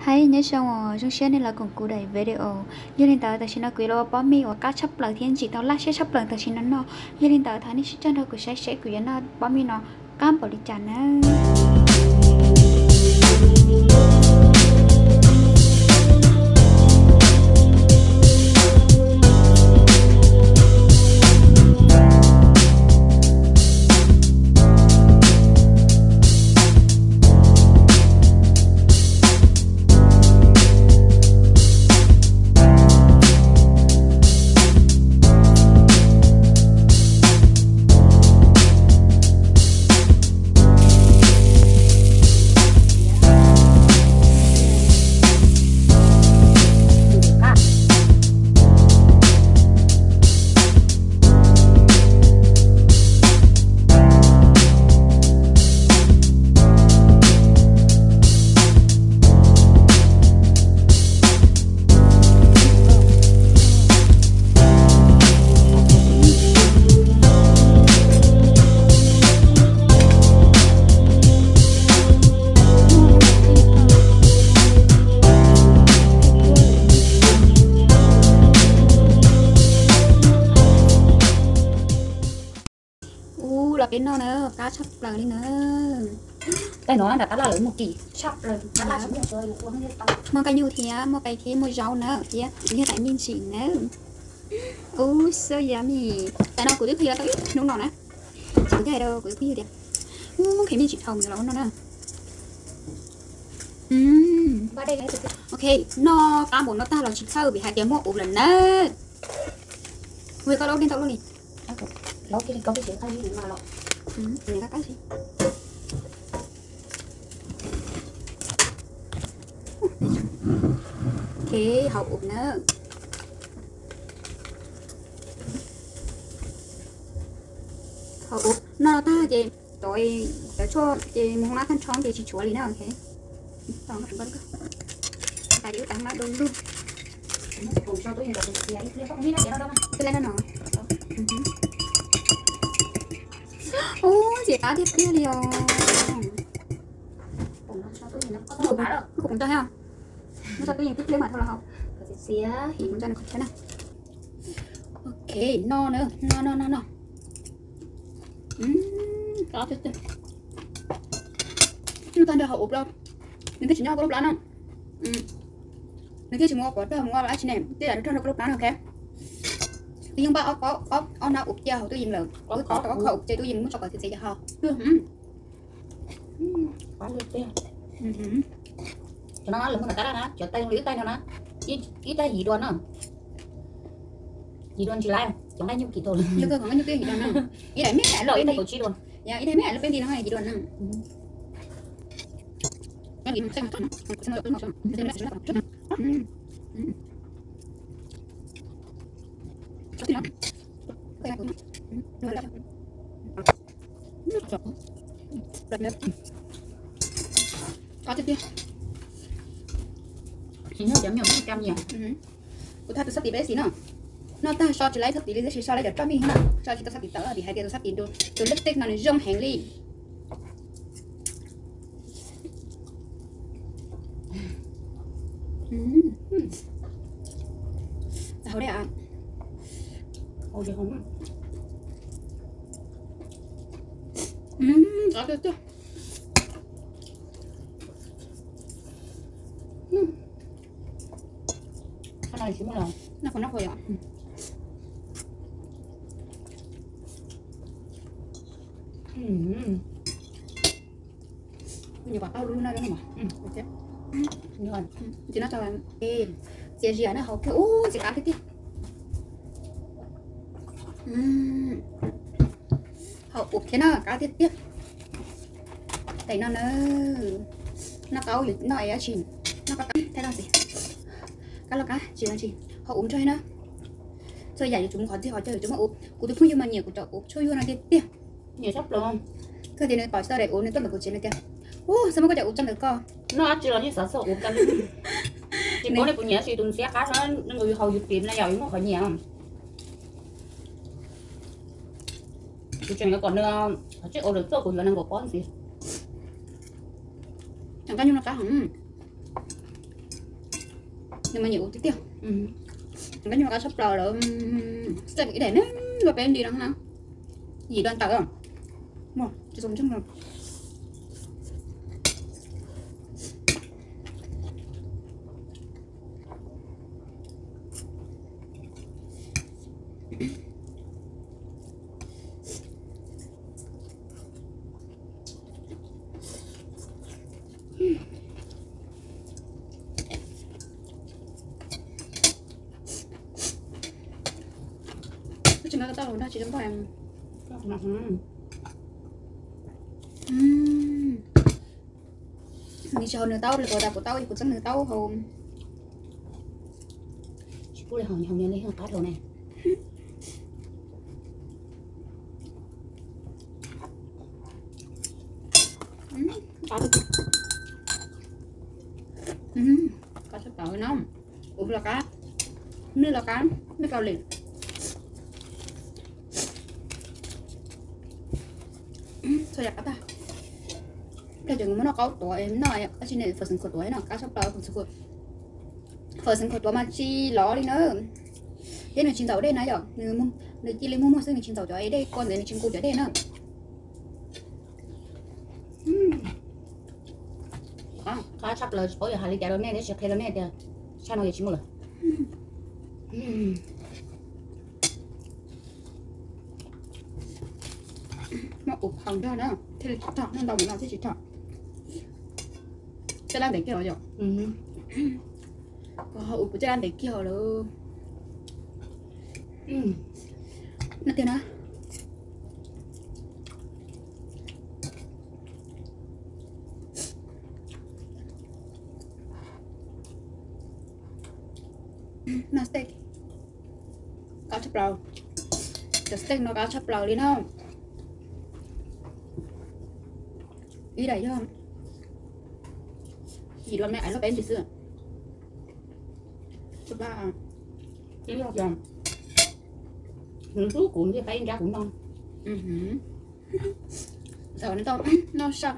Hais nyob zoo os, zoo siab nej los koom kuv daim video. Yog li ntawd tam sim no kuv yuav los ua pob mij uas qab tshaj plaws thiab ntsim tau laj siab tshaj plaws tam sim no no. Yog li ntawd thov nej sib cog nrog kuv saib seb kuv yuav noj pob mij no qab npaum li cas nawb. Ub, los peb noj na, qab tshaj plaws li na. Tej no nram tab laj lawv muag kim. Muaj nqaij nyuj thiab, muaj pais thiab, muaj zaub na thiab, yog tais mij ntsim na. Ub, so yummy. Tais no kuv twb qhia tau ib hnub no na. Ces kuv thiaj hais rau kuv tus phooj ywg tias, ub, muab qhia mij ntsim dhau mus los ua no na. Ok, noj qab npaum no tag los tsis txhawj vim hais tias muaj ub lawm na. Ua koj laub dej ntau luaj li. Ok, hau ub na. Hau ub, noj tag ces cov, cov tshuaj ces mus hoob nab tag nrho ces tsis tshuav li na, ok. Tais ub tas hoob nab du lug. Twb lab no. Ub, ntxim qab tiag tiag li os. Kuv mus tso, muab tso twb yeej tib pliag mas thaum los haus. Kuv mus tso nws qhov chaw na. Ok, no na, no no no no. Noj tag nrho hauv ub los nws thiaj tsis nyob hauv koj lub plab no. Nws thiaj tsis mus ua quav rog mus ua dab tsi ne, twb yam rog rau koj lub plab no, ok. Twb yeej npaj ob, ob, ob nab ub cia hauv tub yees lawm, ob, ob qho ub cia tub yees muab tso kom txias txias ces ho. Cov no lawv muag tab laj na, cov tais zoo li wb tais no na, ib tais yim dua na. Yim dua ntsis lawm, cov nqaij nyuj kim tau lawm. Ib daim me, ib daim me lub peb nti no yim dua na. Qab tiag tiag. Tsis nyob cov me nyuam cam nyiam. Kuv thaj tus xab tis peb xis no. Noj tag so tsis laib xab tis li tab sis so laib cov roj mij na. So tsis tau xab tis tawv vim hais tias tus xab tis, tus lipstick no nws zoo heev li. Hauv dej. Txias zias na, hauv kiag ub, ntxim qab tiag tiag. Hauv ub thiab na, qab tiag tiag. Tais no na, noj qaub, noj es dab tsi, noj qab qab thiab no xwb. Qab los qab tsis no tsis, hauv ub nrog na. Txhua yam yuav tsum mus qhov txhia qhov chaw yuav tsum muaj ub. Kuv tus phooj ywg mas nyiam kuv cov ub tshuaj yuag no tiag tiag. Nyiam tshaj plaws. Koj tias nws pom tsis tau daim ub nws tuaj ntawm kuv tsev nws tias, ub, xav muab koj cov ub tso ntawm koj. Noj dab tsi los yeej xav xav ub tag li. Tsis paub nej puas nyiam tab sis tus ntxhiab qab xwb, nej nkawd yug haus yus tim na yom, yus muaj qhov nyiam. Kuv tseem yuav kom nws, qhov tseem ua lawm tuaj kuv yuav nees nkaum pob ntxiv. Nqaij nyuj no qab heev. Nws mas nyiam ua tiag tiag. Kab nyuj qab tshaj plaws lawm. Xaj ib daim ne, luaj peb nti no na. Yim dollar tawm. Muaj tsis tau ntseeg. Tsis nqa tau dag tsis npaj. Nws tsis haus nws taub li, kuv tas kuv taub kuv txeeb nws taub hau. Tsis pub li haus, haus nws li qab dhau ne. Qab tshaj plaws no. Ub los qab, mlej los qab, mlej kau li. Txhua yam qab tag. Plag ces nws muab noj qaub tuav, noj tab sis nws fawm xeev khuam tuav no, qab tshaj plaws fawm xeev khuam. Fawm xeev khuam tuav mas tsis lov li na. Thiab nws tsis ntxaum dej na yom, nws cia li muag muag xwb, nws tsis ntxaum cov dej kua ntawd, nws tsis nqus cov dej na. Qab tshaj plaws, tsis paub yuav hais li cas rau nej thiab tsis qhia rau nej tias tshaj no yuav tsis muaj lawm. Muab ua phau nrog na, thiaj li tsis thom, noj ntau mus no thiaj tsis thom. Caj dab ntev kiag los yom. Ua kuv caj dab ntev kiag lawm. Noj tiag na. Noj steak qab tshaj plaws. Cov steak no qab tshaj plaws li no. Ib daim yog yim dollar me ais loj peb nti xwb. Ib yog nws hlub kuv ntiaj teb ib nrab kuv noj. Thaum nws tau noj sa,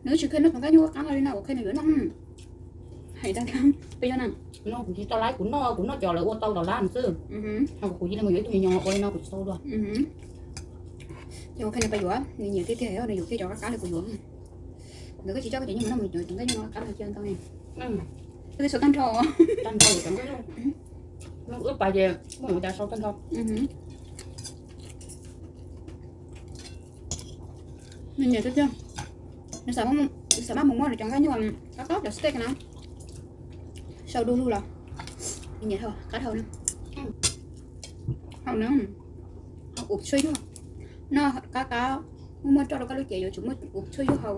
nws tsis kheev noj cov nkaj nyuj qab no li no, kuv kheev nws yuav noj. Hais tag peb yuav na. No kuv tsis tau laib, kuv noj, kuv noj cov lawv ua tau dollar xwb. Ho kuv cia li mus yuav ib tug me nyuam ua li no kuv tsis tau dua. Ces kuv kheev nws pab yuav, nws nyiam tiag tiag, nws yuav kiag cov qab qab li kuv yuav. Kuv ntawd koj tsis coj koj cov nyuj mus noj mus yuav cov nkaj nyuj qab no cia ntau ne. Koj twb sau tag nrho. Tag nrho yuav cov nkaj nyuj. Wb pais ces muaj ua cas sau tag nrho. Nws nyiam tiag tiag. Nws xav maj mus muab nws cov nkaj nyuj qab qab cov steak na sau du lug los. Nws nyiam qab hau na. Hau na. Hau ub tshuaj yug. Noj qab qab, muaj muaj roj rau koj lub cev yuav tsum muaj ub tshuaj yug hau.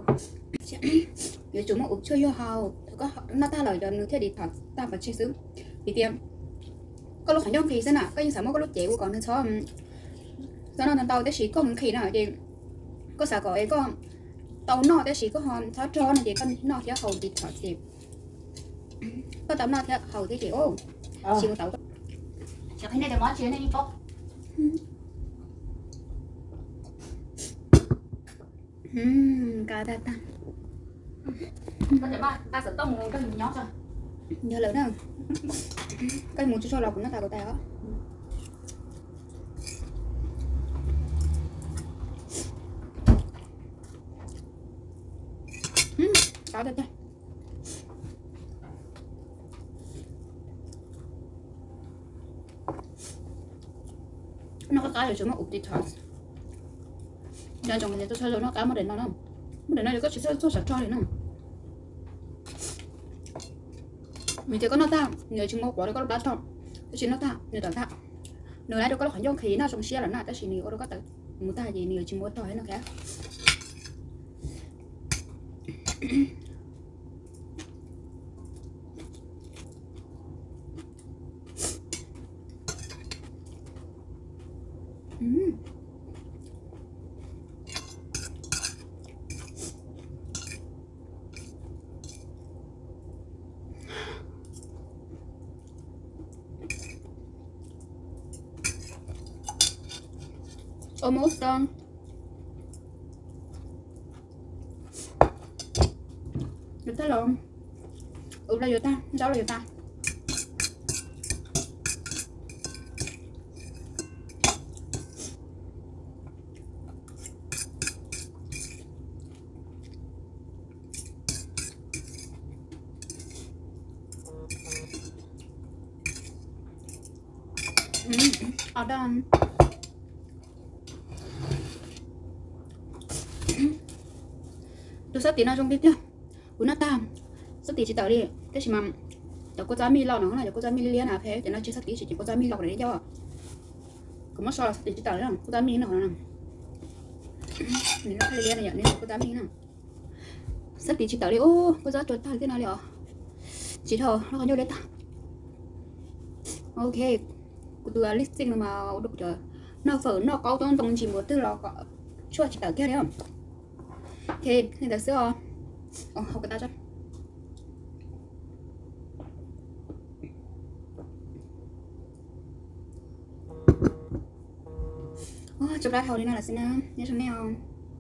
Yuav tsum muaj ub tshuaj yug hau, thaum koj noj tag lawm cov nws thiaj detox tag pov tseg xwb. Vim tias koj lub qhov ncauj nqhis xwb na, koj yeej xav muab koj lub cev ua kom nws txhob, txhob noj ntau ntau tab sis koj mus nqhis na ces koj xav kom es koj tau noj tab sis koj ho txhob rog no ces koj noj thiab haus detox ces koj tau noj thiab haus thiab ces tsis ua tau. Nqa tag tag. Yog lawm na. Koj mus tsuag tsuag los kuv noj tas kuv tais os. Qab tag tag. Noj qab qab yuav tsum muaj ub detox. Nco ntsoov tias txhua txhua zaus noj qab muaj daim no na. Muaj daim no ces koj tsis txhob txog sav rog li na. Vim tias koj noj tag nws yuav tsis muaj quav rau koj lub plab tog, tab sis noj tag nws tawm tag, nws laib rau koj lub qhov ncauj nqhis noj zoo siab lawm na, tab sis nws ua rau koj tawm mus tag ces nws yuav tsis muaj tog no thiab. Almost done. Yuav tag los, ub los yuav tag, ntaub los yuav tag. Tus sab tim no zoo tiag tiag. Kuv noj tag, sab tim tsis tawm li. Tab sis mas cov kua txob mij loj no, cov kua txob mij liab liab na, phem, cov no tsis sab tim, tsis cov kua txob mij loj li yog. Kuv muab so los sab tim tsis tawm li, kua txob mij no. Nws liab liab no yom, nws kua txob mij no. Sab tim tsis tawm li, ub, kua txob tuag tag li tej no li os. Tsis dhau, loj qhov ncauj liab tag. Ok, kuv tus lipstick no mas ua rau kuv cov noj fawm noj qaub tob ntoo ntsis npaum twg los kom tshuaj tsis tawm kiag li. Ok, li ntawd xwb os. Hau ko taw tso. Tsam plab hau li no lawm xwb na, nyob zoo nej os.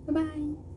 Bye bye.